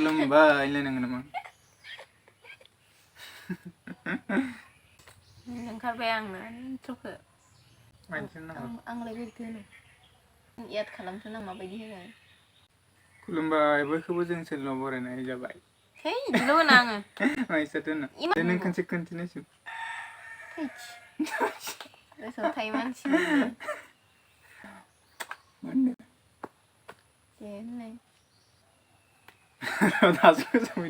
खुलुमबाय लायनांगोन नामा ओंखारबाय आंनो इन्ट्र'खौ आंलाय बोरैथो होनो एड खालामथो नामा माबायदि होनो खुलुमबाय बयखौबो जों चेनेलाव बरायनाय जाबाय है इदिल' होना आङो माइसाथ' होना नों खनसे कन्टिनिउसो गोसोआव थायो मानसिनि दे होननाय दासो गोसोआव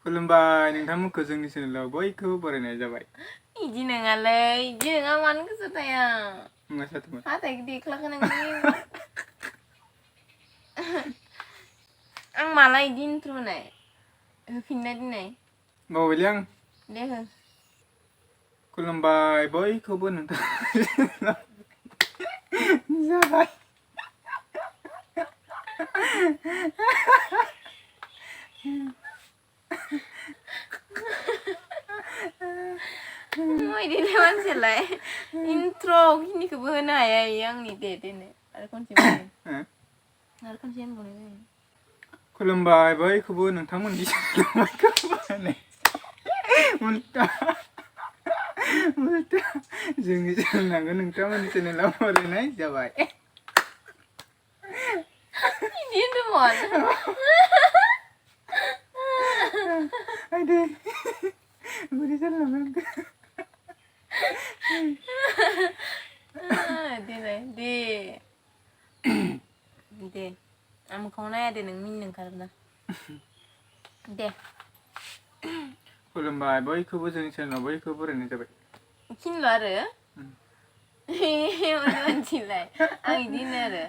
खुलुमबाय नोंथांमोनखौ जोंनि चेनेलाव बयखौबो बरायनाय जाबाय इदि नङालै इदि नङा मानो गोसोआव थाया माइसाथ'मोन हाथाइखौ देख्लाखो नोंनि आं माला इदि इन्ट्र' होनाय होफिननाय दिनै बावबायलै आं दे हो खुलुमबाय बयखौबो नोंथां जाबाय माबायदिलै मानसियालाय इन्ट्र' खिनिखौबो होनो हाया इयो आंनि दे दोनो आरो खनसे होनबावनाय जायो खुलुमबाय बयखौबो नोंथांमोननि उल्टा जोंनि चेनेलावबो नोंथांमोननि चेनेलाव बरायनाय जाबाय इदि होनदोंमोन आयदै बोरै जालांखो देलाय दे दे आं मोखाङाव नाया दे नों मिनिनो ओंखारोब्ला दे खुलुमबाय बयखौबो जोंनि चेनेलाव बयखौबो बरायनाय जाबाय खिनिल' आरो मानसिलाय आं इदि होनो आरो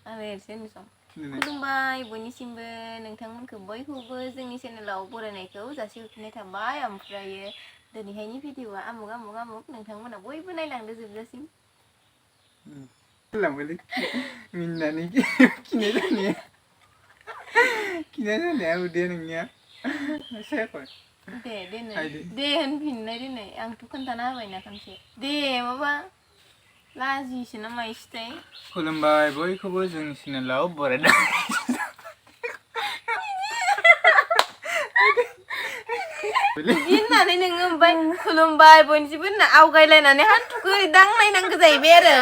आं एरसो होनो सम खुलुमबाय बयनिसिमबो नोंथांमोनखौ बयखौबो जोंनि चेनेलाव बरायनायखौ जासिहरफिननाय थाबाय ओमफ्रायो दिनैहायनि भिडिअआ आमुक आमुक आमुक नोंथांमोना बयबो नायलांदो जोबजासिम लांबायलै मिनिनानै खिनाय जानाया उदैया नोंनिया सायाखै दे दोनै दे होनफिननाय दोनै आंथ' खोन्थाना होबायना खनसे दे माबा लाजियोसो ना मायोसोथाय खुलुमबाय बयखौबो जोंनि चेनेलाव बरायनाय बिदि होननानै नोङो ओमफ्राय खुलुमबाय बयनिसिमबो होनना आवगायलायनानै हान्थुखौ ओरै दांलायनांगौ जाहैबाय आरो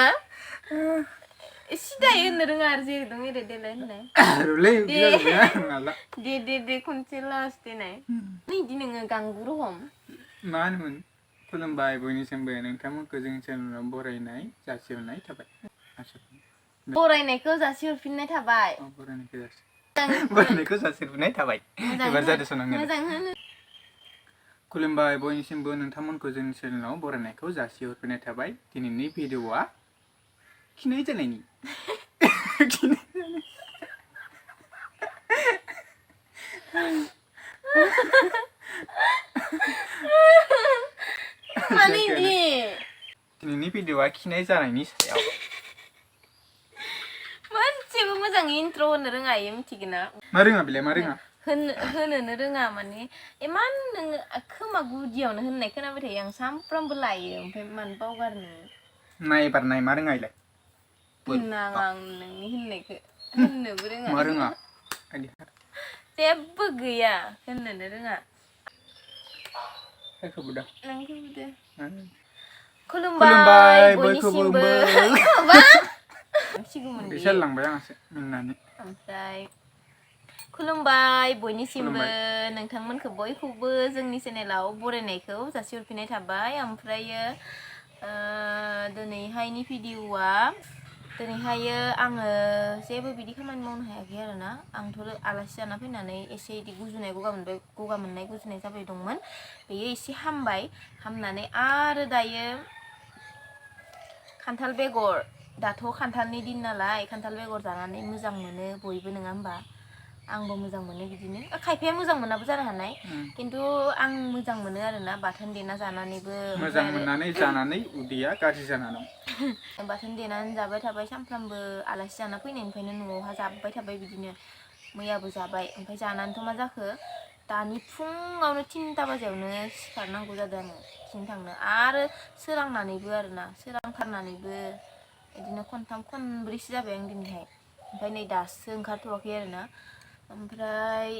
सिदायै होननो रोङा आरो जेरै दं एरै देलाय होननाय दे दे दे खनसे लास्ट देनाय इदि नोङो गांगुरु हम मा होनोमोन खुलुमबाय बयनिसिमबो नोंथांमोनखौ जोंनि चेनेलाव बरायनाय जासिहरनाय थाबाय बरायनायखौ जासिहरफिननाय थाबाय बरायनायखौ जासिहरफिननाय थाबाय एबार जादोंसो मोजां होनो खुलुमबाय बयनिसिमबो नोंथांमोनखौ जोंनि चेनेलाव बरायनायखौ जासिहरफिननाय थाबाय दिनैनि भिडिअआ खिनाय जानायनि मानो इदि दिनैनि भिडिअआ खिनाय जानायनि सायाव मोनसेबो मोजाङै इन्ट्र' होनो रोङा इयो मिथिगोन ना मा रोङा बेलाय मा रोङा होनोनो रोङा माने इमान नोङो खोमा गुदियावनो होननाय खोनाबाय थायो आं सामफ्रामबो लायो ओमफ्राय मानो बावगारनो नाय एबार नाय मा रोङा इलाय नाङा आं नोंनि होननायखौ होननोबो रोङा मा रोङा जेबो गैया होननोनो रोङा नोंखौबो खुलुमबाय बयनिसिमबो लांबाय आंसो मिनिनानै ओमफ्राय खुलुमबाय बयनिसिमबो नोंथांमोनखौ बयखौबो जोंनि चेनेलाव बरायनायखौ जासिहरफिननाय थाबाय ओमफ्रायो दिनैहायनि भिडिअआ दिनैहायो आङो जेबो बिदि खामानि मावनो हायाखै आरोना आंथ' आलासि जाना फैनानै एसे इदि गुजुनाय गगा मोननाय गुजुनाय जाबाय दंमोन बेयो एसे हामबाय हामनानै आरो दायो खान्थाल बेगर दाथ' खान्थालनि दिन नालाय खान्थाल बेगर जानानै मोजां मोनो बयबो नङा होमबा आंबो मोजां मोनो बिदिनो खायफाया मोजां मोनाबो जानो हानाय खिन्थु आं मोजां मोनो आरोना बाथोन देना जानानैबो मोजां मोननानै जानानै उदैया गाज्रि जाना दं बाथोन देनानै जाबाय थाबाय सानफ्रामबो आलासि जाना फैनायनिफ्रायनो न'आवहा जाबाय थाबाय बिदिनो मैयाबो जाबाय ओमफ्राय जानानैथ' मा जाखो दानि फुङावनो 3टा बाजियावनो सिखारनांगौ जादों आङो खिनो थांनो आरो सोरांनानैबो आरोना सोरांथारनानैबो बिदिनो खनथाम खनब्रैसो जाबाय आं दिनैहाय ओमफ्राय नै दासो ओंखारथ'वाखै आरोना ओमफ्राय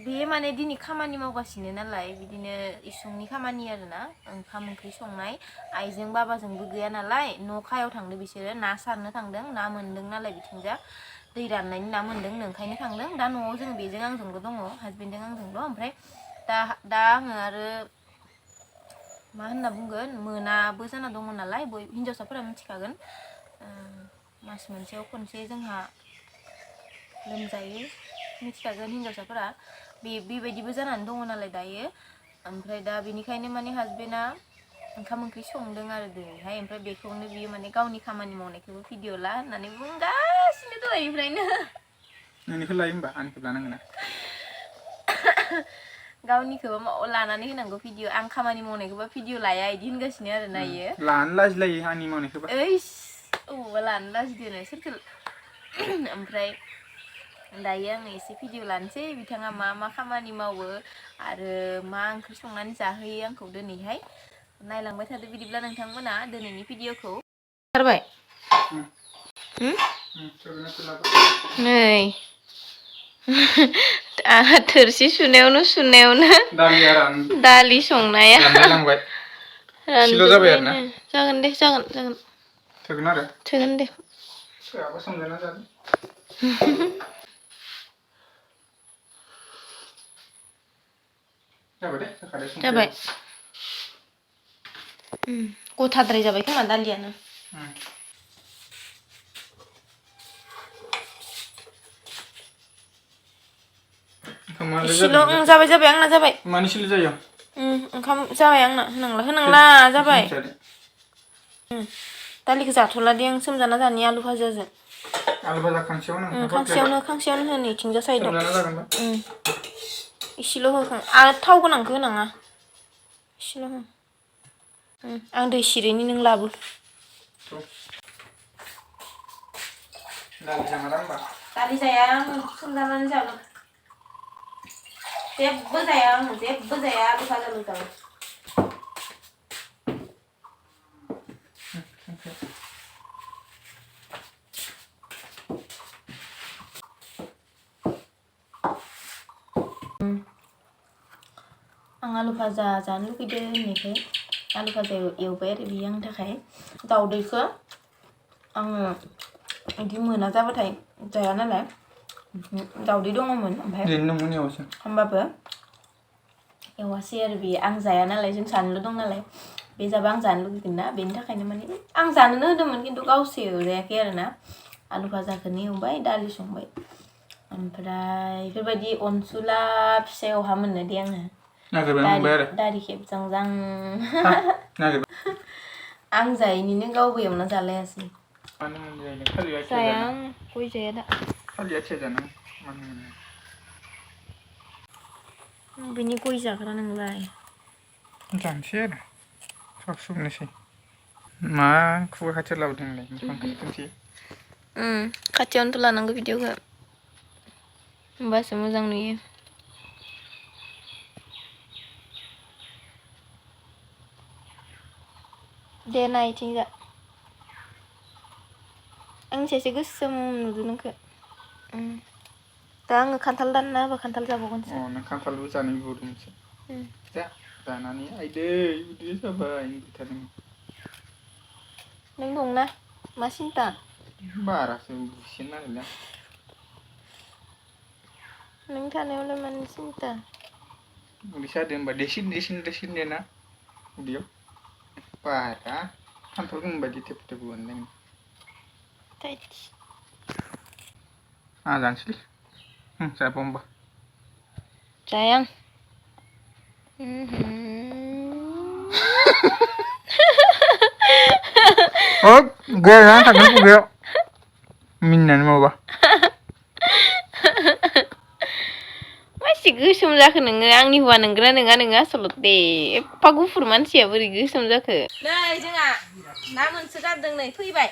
बे माने दिनै खामानि मावगासिनो नालाय बिदिनो इसिंनि खामानि आरोना ओंखाम ओंख्रि संनाय आइजों बाबाजोंबो गैया नालाय न' खायाव थांदों बिसोरो ना सारनो थांदों ना मोनदों नालाय बिथिंजा दै राननायनि ना मोनदों ओंखायनो थांदों दा न'आव जों बेजों आंजोंल' दङ हासबेन्डजों आंजोंल' ओमफ्राय दा आङो आरो मा होनना बुंगोन मोनाबो जाना दङ नालाय हिन्जावसाफोरा मिथिखागोन मास मोनसेयाव खनसे जोंहा लोमजायो मिथिखागोन हिन्जावसाफोरा बेबायदिबो जानानै दङ नालाय दायो ओमफ्राय दा बेनिखायनो माने हासबेन्डआ ओंखाम ओंख्रि संदों आरो दिनैहाय ओमफ्राय बेखौनो बियो माने गावनि खामानि मावनायखौबो भिडिअ ला होननानै बुंगासिनो दहायनिफ्रायनो नोंनिखौ लायो होमबा आंनिखौ लानांगोन ना गावनिखौबा लानानै होनांगौ भिडिअ आं खामानि मावनायखौबा भिडिअ लाया इदि होनगासिनो आरोना इयो लानो लाजिलायो आंनि मावनायखौबा ओइस अबावबा लानो लाजिदोनो सोरथो ओमफ्राय दायो आङो एसे भिडिअ लानोसै बिथाङा मा मा खामानि मावो आरो मा ओंख्रि संनानै जाहोयो आंखौ दिनैहाय नायलांबाय थादो बिदिब्ला नोंथांमोना दिनैनि भिडिअखौ ओंखारबाय नै थोरसि सुनायावनो दालि संनाया जाबाय आरोना जागोन दे जागोन थोगोन आरो थोगोन दे थोआबा संजाना जादो जाबाय गथाद्राय जाबाय खोमा दालियानो इसेल' जाबाय आंना जाबाय मानो इसेल' जायो ओंखाम जाबाय आंना होनांला जाबाय दालिखौ जाथ'ला दे आं सोमजाना जानि आलु भाजाजों आलु भाजा खांसेयावनो होनि इथिंजा साइडआव इसेल' होखां आरो थाव गोनांखौ होनाङा इसेल' हो आं दै सिरिनि नों लाबो दालि जाया आङो सोमजानानै जागोन जेबो जाया आङो आलु भाजाल' जागोन आं आलु भाजा जानो लुगैदों होननायखाय आलु भाजा एवबाय आरो बियो आंनि थाखाय दाउदैखौ आङो बिदि मोना जाबाथाय जाया नालाय दाउदै दङमोन ओमफ्राय होमबाबो एवासै आरो बियो आं जाया नालाय जों सानैल' दं नालाय बे जाबा आं जानो लुगैगोन ना बेनि थाखायनो माने आं जानोनो होदोंमोन खिन्थु गावसो एवजायाखै आरोना आलु भाजाखौनो एवबाय दालि संबाय ओमफ्राय बेफोरबायदि अनसुला फिसायावहा मोननो दे आङो दारि खेबजांजां आं जायैनिनो गावबो एवना जालायासै जाया आं गय जाया दा बिनि गय जाग्रा नोंलाय जानोसै आरो सब सोबनोसै मा खुगा खाथियाव लाबोदों नोंलाय खाथियावनोथ' लानांगौ भिडिअखौ होमबासो मोजां नुयो दे नायथिंजा आं सासे गोसोम नुदों नोंखौ दा आङो खान्थाल दानना होबा खान्थाल जाबावगोनसो नों खान्थालबो जानो बिबावदों मोनसे जानानै आइदै बिदि जाबाय नों दंना मा सिन्था बारासो बुसिन नागिरदों नों थानायावलाय मानो सिन्था उदै सादों होनबा देसिन देना उदैयाव बारा खान्थाल गोमोन बायदि थेब थेब मोनदों आं जानोसैलै जाबा होमबा जाया गया जाना थांगोन खुगायाव मिनिनानै माबा मानसि गोसोम जाखो नोङो आंनि हौवा नोंगोना नोङा आसलते एफा गुफुर मानसिया बोरै गोसोम जाखो नै जोंहा ना मोनसोगारदों नै फैबाय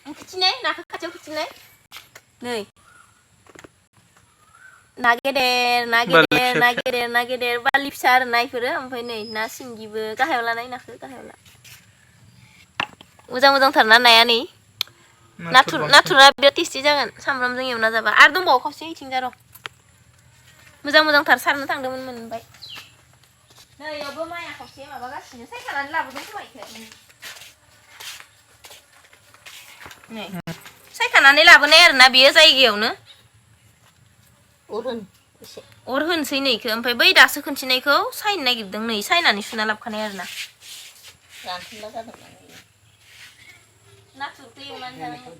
खिथिनाय नाखौ खाथियाव खिथिनाय नै ना गेदेर बारलि फिसा आरो ना इफोरो ओमफ्राय नै ना सिंगिबो गाहायाव लानाय नाखौ गाहायाव ला मोजांथार ना नाया नै नाथुरा बिराद टेस्टि जागोन सामब्रामजों एवना जाबा आरो दंबावो खावसे इथिंजा र' मोजांथार सारनो थांदोंमोन मोनबाय नै इयावबो माइआ खावसे माबागासिनो सायखानानै लाबोदों खोमा इखो नै सायखानानै लाबोनाय आरोना बेयो जायगायावनो अर होनोसै नै इखो ओमफ्राय बै दासो खोनथिनायखौ सायनो नागिरदों नै सायनानै सुना लाबखानाय आरोना रानफुनला जादों नाथुरखौ एवनानै जानांगौ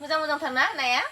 मोजांथार ना नाया